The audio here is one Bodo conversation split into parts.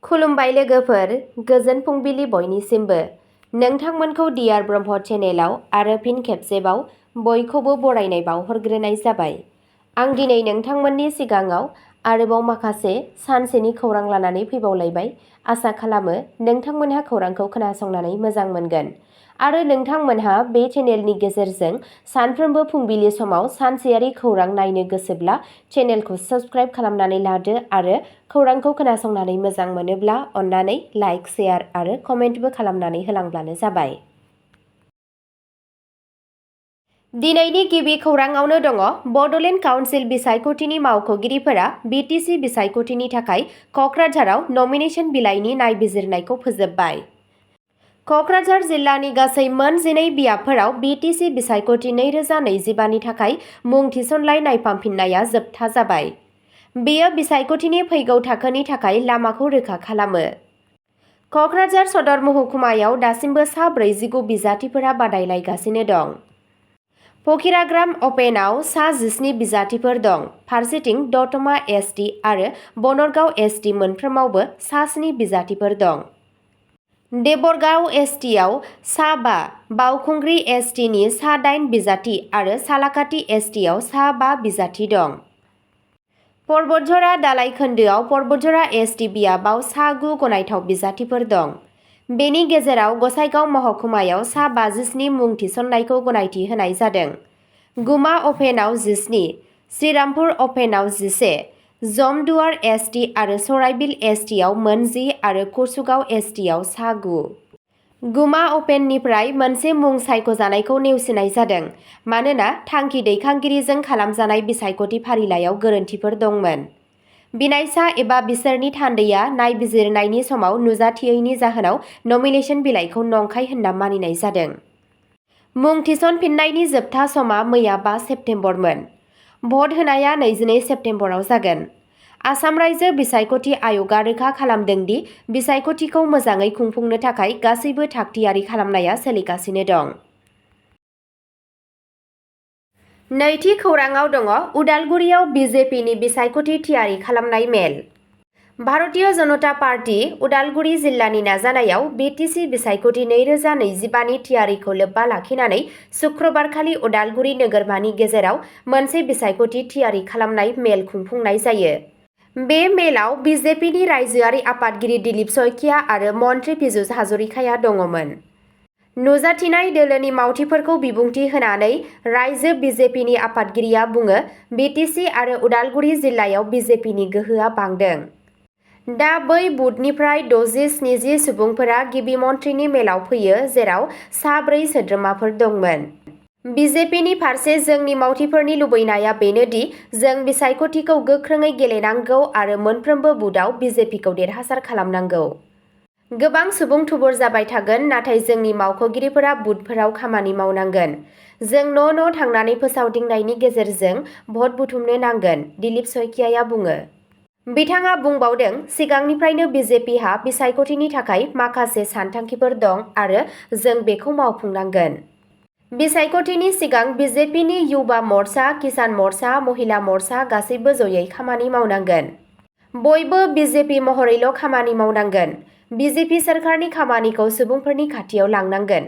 खुलुमबाय लोगोफोर, गोजोन फुंबिलि बयनिसिमबो। नोंथांमोनखौ डियार ब्रह्म चेनेलाव आरो फिन खेबसेबाव बयखौबो बरायनाय बावहरग्रोनाय जाबाय। आं दिनै नोंथांमोननि सिगाङाव आरोबाव माखासे सानसेनि खौरां लानानै फैबावलायबाय। आसा खालामो नोंथांमोनहा खौरांखौ खोनासंनानै मोजां मोनगोन आरो नोंथांमोनहा बे चेनेलनि गेजेरजों सानफ्रोमबो फुंबिलि समाव सानसेयारि खौरां नायनो गोसोब्ला चेनेलखौ साबस्क्राइब खालामनानै लादो आरो खौरांखौ खोनासंनानै मोजां मोनोब्ला अन्नानै लाइक, शेयार आरो कमेन्टबो खालामनानै होलांब्लानो जाबाय। दिनैनि गिबि खौराङावनो दङ बड'लेण्ड काउन्सिल बिसायख'थिनि मावख'गिरिफोरा बिटिसि बिसायख'थिनि थाखाय क'क्राझाराव नमिनेशन बिलाइनि नायबिजिरनायखौ फोजोबबाय। क'क्राझार जिल्लानि गासै मोन 12 बियाबफोराव बिटिसि बिसायख'थि 2025नि थाखाय मुं थिसनलाइ नायफामफिननाया जोबथा जाबाय। बेयो बिसायख'थिनि फैगौ थाखोनि थाखाय लामाखौ रोखा खालामो। क'क्राझार सदर महकुमायाव दासिमबो सा 49 बिजाथिफोरा बादायलायगासिनो दं। फकिराग्राम अपेनआव सा 17 बिजाथिफोर दं। फारसेथिं दतमा एसटि आरो बनरगाव एसटि मोनफ्रोमावबो सा 7 बिजाथिफोर दं। देबरगाव एसटिआव सा 5, बावखुंग्रि एसटिनि सा 8 बिजाथि आरो सालाकाटि एसटिआव सा 5 बिजाथि दं। परबतझरा दालाइ खोन्दोआव परबतझरा एसटि बियाबाव सा 9 गनायथाव बिजाथिफोर दं। बेनि गेजेराव गसाइगाव महकुमायाव सा 57 मुं थिसननायखौ गनायथि होनाय जादों। गुमा अपेनआव 17, श्रीरामपुर अपेनआव 11, जमदुवार एसटि आरो सराइबिल एसटिआव मोन 10 आरो कसुगाव एसटिआव सा 9। गुमा अपेननिफ्राय मोनसे मुं सायख'जानायखौ नेवसिनाय जादों मानोना थांखि दैखांगिरिजों खालामजानाय बिसायख'थि फारिलाइयाव गोरोन्थिफोर दंमोन। बिनायसा एबा बिसोरनि थान्दैया नायबिजिरनायनि समाव नुजाथियैनि जाहोनाव नमिनेशन बिलाइखौ नंखाय होनना मानिनाय जादों। मुं थिसनफिननायनि जोबथा समा मैया 5 सेप्तेम्बरमोन। भट होनाया 22 सेप्तेम्बराव जागोन। आसाम रायजो बिसायख'थि आय'गआ रोखा खालामदों दि बिसायख'थिखौ मोजाङै खुंफुंनो थाखाय गासैबो थागथियारि खालामनाया सोलिगासिनो दं। नैथि खौराङाव दङ उदालगुरियाव बिजेपिनि बिसायख'थि थियारि खालामनाय मेल। भारतीय जनता पार्टी उदालगुरि जिल्लानि नाजानायाव बिटिसि बिसायख'थि 2025नि थियारिखौ लोब्बा लाखिनानै सुक्रुबारखालि उदालगुरि नोगोरमानि गेजेराव मोनसे बिसायख'थि थियारि खालामनाय मेल खुंफुंनाय जायो। बे मेलाव बिजेपिनि रायजोआरि आफादगिरि दिलीप शइकिया आरो मन्त्रि पीयूष हाजरिकाया दङमोन। नुजाथिनाय दोलोनि मावथिफोरखौ बिबुंथि होनानै रायजो बिजेपिनि आफादगिरिया बुङो बिटिसि आरो उदालगुरि जिल्लायाव बिजेपिनि गोहोआ बांदों। दा बै बुथनिफ्राय 60-70 सुबुंफोरा गिबि मन्थ्रिनि मेलाव फैयो जेराव सा 4 सोद्रोमाफोर दंमोन। बिजेपिनि फारसे जोंनि मावथिफोरनि लुबैनाया बेनोदि जों बिसायख'थिखौ गोख्रोङै गेलेनांगौ आरो मोनफ्रोमबो बुथआव बिजेपिखौ देरहासार खालामनांगौ। गोबां सुबुं थुबुर जाबाय थागोन नाथाय जोंनि मावख'गिरिफोरा बुथफोराव खामानि मावनांगोन। जों न' थांनानै फोसावदिंनायनि गेजेरजों भट बुथुमनो नांगोन, दिलीप शइकियाया बुङो। बिथाङा बुंबावदों सिगांनिफ्रायनो बिजेपिहा बिसायख'थिनि थाखाय माखासे सानथांखिफोर दं आरो जों बेखौ मावफुंनांगोन। बिसायख'थिनि सिगां बिजेपिनि युवा मर्चा, किसान मर्चा, महिला मर्चा गासैबो जयै खामानि मावनांगोन। बयबो बिजेपि महरैल' खामानि मावनांगोन। बिजेपि सोरखारनि खामानिखौ सुबुंफोरनि खाथियाव लांनांगोन।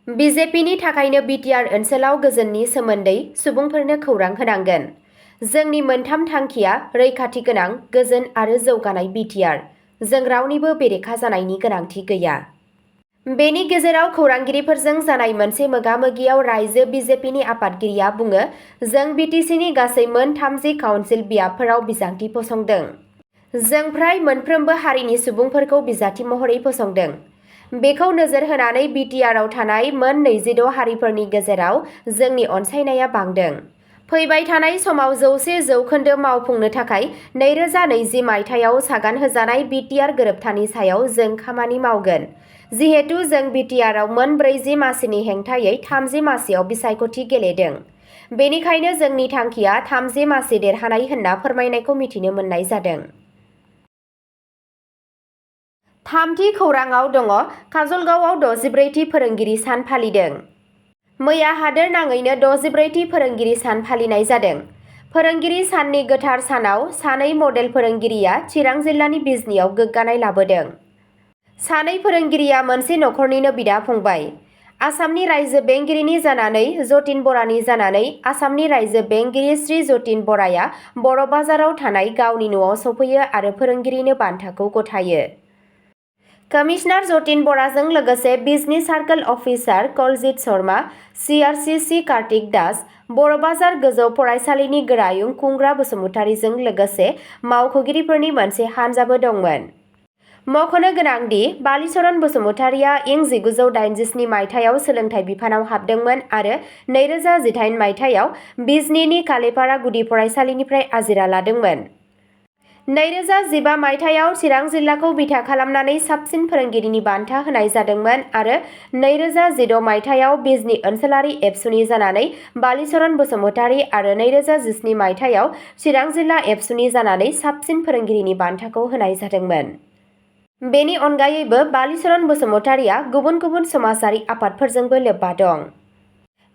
बिजेपिनि थाखायनो बिटिआर ओनसोलाव गोजोननि सोमोन्दै सुबुंफोरनो खौरां होनांगोन। जोंनि मोनथाम थांखिया रैखाथि गोनां, गोजोन आरो जौगानाय बिटिआर। जों रावनिबो बेरेखा जानायनि गोनांथि गैया। बेनि गेजेराव खौरांगिरिफोरजों जानाय मोनसे मोगा-मोगियाव रायजो बिजेपिनि आफादगिरिया बुङो जों बिटिसिनि गासै मोन 30 काउन्सिल बियाबफोराव बिजाथि फसंदों। जों फ्राय मोनफ्रोमबो हारिनि सुबुंफोरखौ बिजाथि महरै फसंदों। बेखौ नोजोर होनानै बिटिआरआव थानाय मोन 26 हारिफोरनि गेजेराव जोंनि अनसायनाया बांदों। फैबाय थानाय समाव 100% मावफुंनो थाखाय 2020 मायथाइयाव सागान होजानाय बिटिआर गोरोबथानि सायाव जों खामानि मावगोन। जिहेतु जों बिटिआरआव मोन 40 मासिनि हेंथायै 30 मासियाव बिसायख'थि गेलेदों। बेनिखायनो जोंनि थांखिया 30 मासि देरहानाय होनना फोरमायनायखौ मिथिनो मोननाय जादों। थामथि खौराङाव दङ काजलगावआव 64थि फोरोंगिरि सान फालिदों। मैया हादोर नाङैनो 64थि फोरोंगिरि सान फालिनाय जादों। फोरोंगिरि साननि गोथार सानाव सानै मडेल फोरोंगिरिया चिरां जिल्लानि बिजनीयाव गोग्गानाय लाबोदों। सानै फोरोंगिरिया मोनसे नखरनिनो बिदा-फंबाय। आसामनि रायजो बेंगिरिनि जानानै जतिन बरानि जानानै आसामनि रायजो बेंगिरि श्री जतिन बराया बर' बाजाराव थानाय गावनि न'आव सफैयो आरो फोरोंगिरिनो बान्थाखौ गथायो। कमिशनार जतिन बराजों लोगोसे Bijni circle officer Kaljit Sharma, CRCC Kartik Das, Bodo' बाजार गोजौ फरायसालिनि गोरायुं खुंग्रा बसुमतारीजों लोगोसे मावख'गिरिफोरनि मोनसे हानजाबो दंमोन। मख'नो गोनांदि बालिचरन बसुमतारीया इं 1987 मायथाइयाव सोलोंथाइ बिफानाव हाबदोंमोन आरो 2018 मायथाइयाव बिजनीनि कालेपारा गुदि फरायसालिनिफ्राय आजिरा लादोंमोन। 2015 मायथाइयाव चिरां जिल्लाखौ बिथा खालामनानै साबसिन फोरोंगिरिनि बान्था होनाय जादोंमोन आरो 2016 मायथाइयाव बिजनी ओनसोलारि एबसुनि जानानै बालिचरन बसुमतारी आरो 2017 मायथाइयाव चिरां जिल्ला एबसुनि जानानै साबसिन फोरोंगिरिनि बान्थाखौ होनाय जादोंमोन। बेनि अनगायैबो बालिचरन बसुमतारीया गुबुन गुबुन समाजारि आफादफोरजोंबो लोब्बा दं।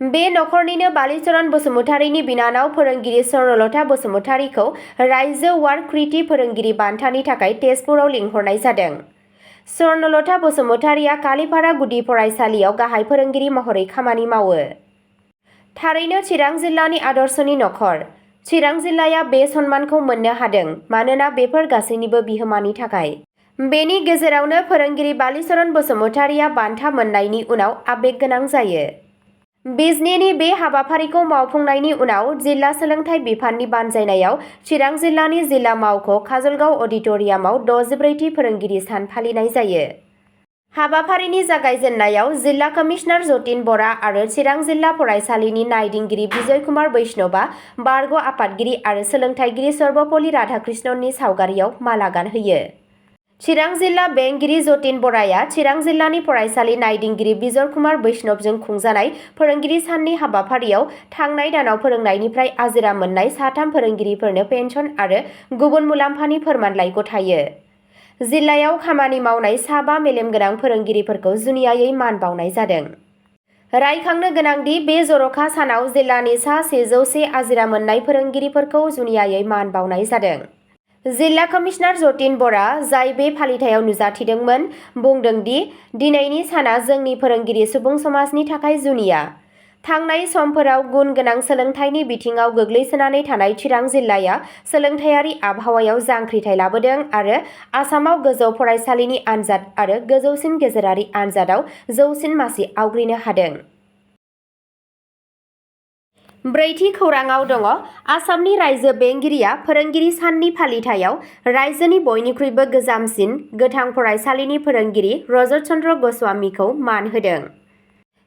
बे नखरनिनो बालिचरन बसुमतारीनि बिनानाव फोरोंगिरि स्वर्णलता बसुमतारीखौ रायजो वार्ड कृति फोरोंगिरि बान्थानि थाखाय तेजपुराव लिंहरनाय जादों। स्वर्णलता बसुमतारीया कालीपारा गुदि फरायसालियाव गाहाय फोरोंगिरि महरै खामानि मावो। थारैनो चिरां जिल्लानि आदर्शनि नखर। चिरां जिल्लाया बे सन्मानखौ मोननो हादों मानोना बेफोर गासैनिबो बिहोमानि थाखाय। बेनि गेजेरावनो फोरोंगिरि बालिचरन बसुमतारीया बान्था मोननायनि उनाव आबेग गोनां जायो। बिजनीनि बे हाबाफारिखौ मावफुंनायनि उनाव जिल्ला सोलोंथाइ बिफाननि बानजायनायाव चिरां जिल्लानि जिल्ला मावख' काजलगाव अडिट'रियामाव 64थि फोरोंगिरि सान फालिनाय जायो। हाबाफारिनि जागायजेननायाव जिल्ला कमिशनार जतिन बरा आरो चिरां जिल्ला फरायसालिनि नायदिंगिरि बिजय कुमार बैष्णबा बारग' आफादगिरि आरो सोलोंथाइगिरि सर्वपल्ली राधाकृष्णननि सावगारियाव माला गानहोयो। चिरां जिल्ला बेंगिरि जतिन बराया चिरां जिल्लानि फरायसालि नायदिंगिरि बिजय कुमार बैष्णबजों खुंजानाय फोरोंगिरि साननि हाबाफारियाव थांनाय दानाव फोरोंनायनिफ्राय आजिरा मोननाय 3 फोरोंगिरिफोरनो पेन्सन आरो गुबुन मुलाम्फानि फोरमानलाइ गथायो। जिल्लायाव खामानि मावनाय 5 मेलेमगोनां फोरोंगिरिफोरखौ जुनियायै मान बावनाय जादों। रायखांनो गोनांदि बे जर'खा सानाव जिल्लानि सा 101 आजिरा मोननाय फोरोंगिरिफोरखौ जुनियायै मान बावनाय जादों। जिल्ला कमिशनार जतिन बरा, जाय बे फालिथायाव नुजाथिदोंमोन, बुंदों दि दिनैनि साना जोंनि फोरोंगिरि सुबुं समाजनि थाखाय जुनिया। थांनाय समफोराव गुन गोनां सोलोंथाइनि बिथिङाव गोग्लैसोनानै थानाय चिरां जिल्लाया सोलोंथाइयारि आबहावायाव जांख्रिथाय लाबोदों आरो आसामाव गोजौ फरायसालिनि आनजाद आरो गोजौसिन गेजेरारि आनजादाव जौसिन मासि आवग्रिनो हादों। ब्रैथि खौराङाव दङ आसामनि रायजो बेंगिरिया फोरोंगिरि साननि फालिथायाव रायजोनि बयनिख्रुइबो गोजामसिन गोथां फरायसालिनि फोरोंगिरि रजत चन्द्र गस्वामीखौ मान होदों।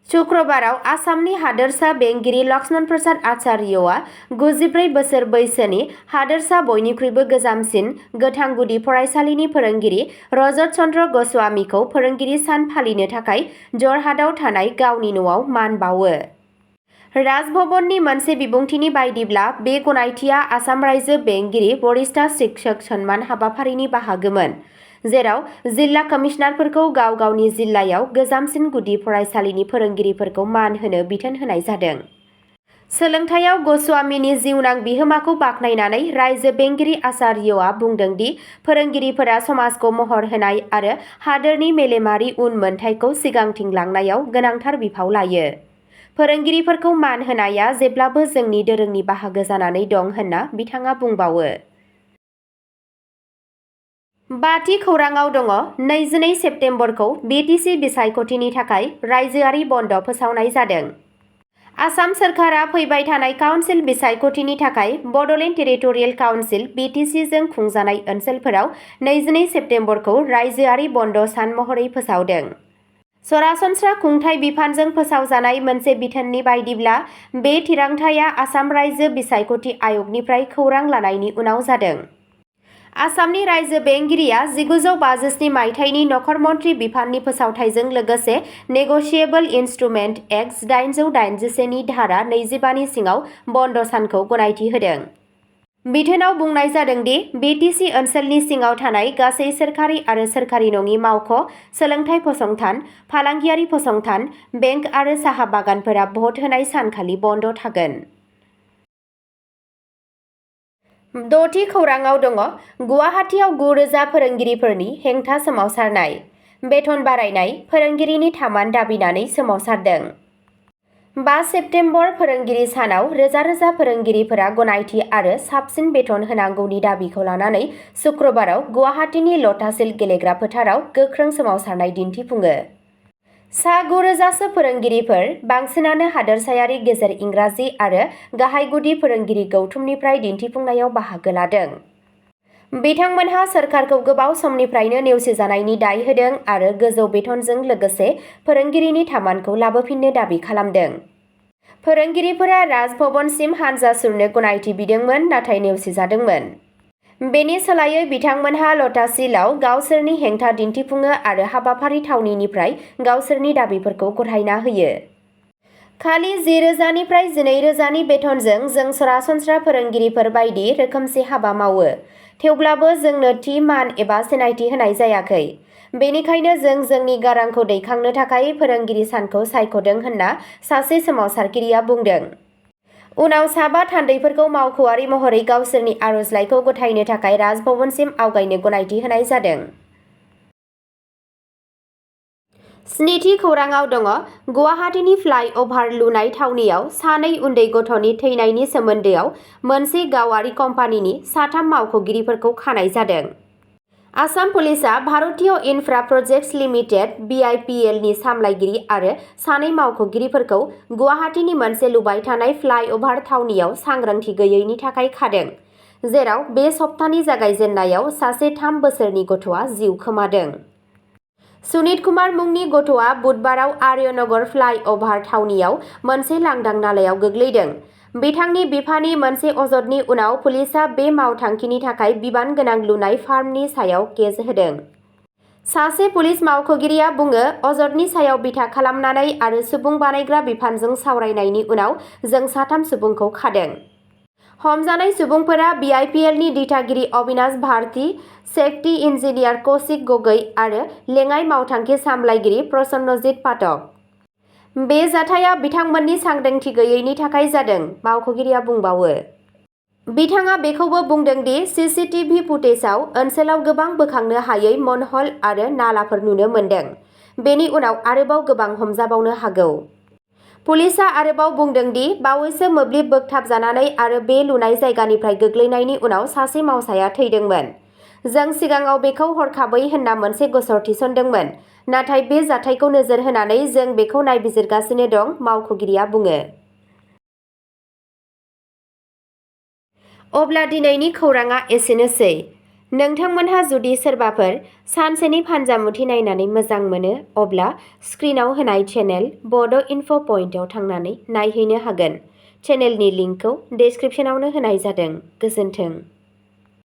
शुक्रबाराव आसामनि हादोरसा बेंगिरि लक्ष्मण प्रसाद आचार्यआ 94 बोसोर बैसोनि हादोरसा बयनिख्रुइबो गोजामसिन गोथां गुदि फरायसालिनि फोरोंगिरि रजत चन्द्र गस्वामीखौ फोरोंगिरि सान फालिनो थाखाय जरहाटआव थानाय गावनि न'आव मान बावो। राजभवननि मोनसे बिबुंथिनि बायदिब्ला बे गनायथिया आसाम रायजो बेंगिरि वरिष्ठ शिक्षक सन्मान हाबाफारिनि बाहागोमोन, जेराव जिल्ला कमिशनारफोरखौ गाव गावनि जिल्लायाव गोजामसिन गुदि फरायसालिनि फोरोंगिरिफोरखौ मान होनो बिथोन होनाय जादों। सोलोंथाइयाव गस्वामीनि जिउनां बिहोमाखौ बाख्नायनानै रायजो बेंगिरि आचार्यआ बुंदों दि फोरोंगिरिफोरा समाजखौ महर होनाय आरो हादोरनि मेलेमारि उनमोनथाइखौ सिगांथिं लांनायाव गोनांथार बिफाव लायो। फोरोंगिरिफोरखौ मान होनाया जेब्लाबो जोंनि दोरोंनि बाहागो जानानै दं होनना बिथाङा बुंबावो। 5थि खौराङाव दङ 22 सेप्तेम्बरखौ BTC बिसायख'थिनि थाखाय रायजोआरि बन्द फोसावनाय जादों। आसाम सोरखारा फैबाय थानाय काउन्सिल बिसायख'थिनि थाखाय बड'लेण्ड टेरिटरियेल काउन्सिल BTC जों खुंजानाय ओनसोलफोराव 22 सेप्तेम्बरखौ रायजोआरि बन्द सान महरै फोसावदों। सरासनस्रा खुंथाय बिफानजों फोसावजानाय मोनसे बिथोननि बायदिब्ला बे थिरांथाया आसाम रायजो बिसायख'थि आय'गनिफ्राय खौरां लानायनि उनाव जादों। आसामनि रायजो बेंगिरिया 1957 मायथाइनि नखर मन्थ्रि बिफाननि फोसावथायजों लोगोसे नेग'शियेबल इन्स्ट्रुमेन्ट एक्ट 881 नि धारा 25 नि सिङाव बन्द सानखौ गनायथि होदों। बिथोनाव बुंनाय जादों दि BTC ओनसोलनि सिङाव थानाय गासै सोरखारि आरो सोरखारि नङि मावख', सोलोंथाइ फसंथान, फालांगियारि फसंथान, बेंक आरो साहा बागानफोरा भट होनाय सानखालि बन्द थागोन। द'थि खौराङाव दङ गुवाहाटीआव 9,000 फोरोंगिरिफोरनि हेंथा सोमावसारनाय। बेथन बारायनाय, फोरोंगिरिनि थामान दाबिनानै सोमावसारदों। 5 सेप्तेम्बर फोरोंगिरि सानाव रोजा रोजा फोरोंगिरिफोरा गनायथि आरो साबसिन बेथन होनांगौनि दाबिखौ लानानै शुक्रबाराव गुवाहाटीनि लटासिल गेलेग्रा फोथाराव गोख्रों सोमावसारनाय दिन्थिफुङो। सा 9,000सो फोरोंगिरिफोर, बांसिनानो हादोरसायारि गेजेर इंराजि आरो गाहाय गुदि फोरोंगिरि गौथुमनिफ्राय दिन्थिफुंनायाव बाहागो लादों। बिथांमोनहा सोरखारखौ गोबाव समनिफ्रायनो नेवसिजानायनि दाय होदों आरो गोजौ बेथनजों लोगोसे फोरोंगिरिनि थामानखौ लाबोफिननो दाबि खालामदों। फोरोंगिरिफोरा राजभवनसिम हानजा सुरनो गनायथि बिदोंमोन नाथाय नेवसिजादोंमोन। बेनि सोलायै बिथांमोनहा लटासिलआव गावसोरनि हेंथा दिन्थिफुङो आरो हाबाफारि थावनिनिफ्राय गावसोरनि दाबिफोरखौ गथायना होयो। खालि 10,000निफ्राय 12,000नि बेथनजों जों सरासनस्रा फोरोंगिरिफोर बायदि रोखोमसे हाबा मावो। थेवब्लाबो जोंनो थि मान एबा सिनायथि होनाय जायाखै। बेनिखायनो जों जोंनि गारांखौ दैखांनो थाखाय फोरोंगिरि सानखौ सायख'दों होनना सासे सोमावसारगिरिया बुंदों। उनाव साबा थान्दैफोरखौ मावख'आरि महरै गावसोरनि आर'जलाइखौ गथायनो थाखाय राजभवनसिम आवगायनो गनायथि होनाय जादों। 7थि खौराङाव दङ गुवाहाटीनि फ्लाइ अभार लुनाय थावनियाव सानै उन्दै गथ'नि थैनायनि सोमोन्दोआव मोनसे गावारि कम्पानिनि 3 मावख'गिरिफोरखौ खानाय जादों। आसाम पुलिसआ भारतीय इनफ्रा प्रजेक्ट्स लिमिटेड (BIPL)नि सामलायगिरि आरो सानै मावख'गिरिफोरखौ गुवाहाटीनि मोनसे लुबाय थानाय फ्लाइअभार थावनियाव सांग्रांथि गैयैनि थाखाय खादों, जेराव बे सप्तानि जागायजेन्नायाव सासे 3 बोसोरनि गथ'आ जिउ खोमादों। सुनीत कुमार मुंनि गथ'आ बुधबाराव आर्यनगर फ्लाइअभार थावनियाव मोनसे लांदां नालायाव गोग्लैदों। बिथांनि बिफानि मोनसे अजदनि उनाव पुलिसआ बे मावथांखिनि थाखाय बिबान गोनां लुनाय फार्मनि सायाव केस होदों। सासे पुलिस मावख'गिरिया बुङो, अजदनि सायाव बिथा खालामनानै आरो सुबुं बानायग्रा बिफानजों सावरायनायनि उनाव जों 3 सुबुंखौ खादों। हमजानाय सुबुंफोरा BIPL नि दिथागिरि अविनाश भारती, सेफ्टि इन्जिनियार कौशिक गगৈ आरो लेङाइ मावथांखि सामलायगिरि प्रसन्नजित पाठक। बे जाथाया बिथांमोननि सांग्रांथि गैयैनि थाखाय जादों, मावख'गिरिया बुंबावो। बिथाङा बेखौबो बुंदों दि CCTV फुटेजआव ओनसोलाव गोबां बोखांनो हायै मनहल आरो नालाफोर नुनो मोन्दों। बेनि उनाव आरोबाव गोबां हमजाबावनो हागौ। पुलिसआ आरोबाव बुंदों दि बावैसो मोब्लिब बोगथाबजानानै आरो बे लुनाय जायगानिफ्राय गोग्लैनायनि उनाव सासे मावसाया थैदोंमोन। जों सिगाङाव बेखौ हरखाबै होनना मोनसे गसर थिसनदोंमोन, नाथाय बे जाथायखौ नोजोर होनानै जों बेखौ नायबिजिरगासिनो दं, मावख'गिरिया बुङो। अब्ला दिनैनि खौरांआ एसेनोसै। नोंथांमोनहा जुदि सोरबाफोर सानसेनि फानजामुथि नायनानै मोजां मोनो, अब्ला स्क्रिनआव होनाय चेनेल बड' इनफ' पइन्टआव थांनानै नायहैनो हागोन। चेनेलनि लिंकखौ डेस्क्रिप्शनावनो होनाय जादों। गोजोन्थों।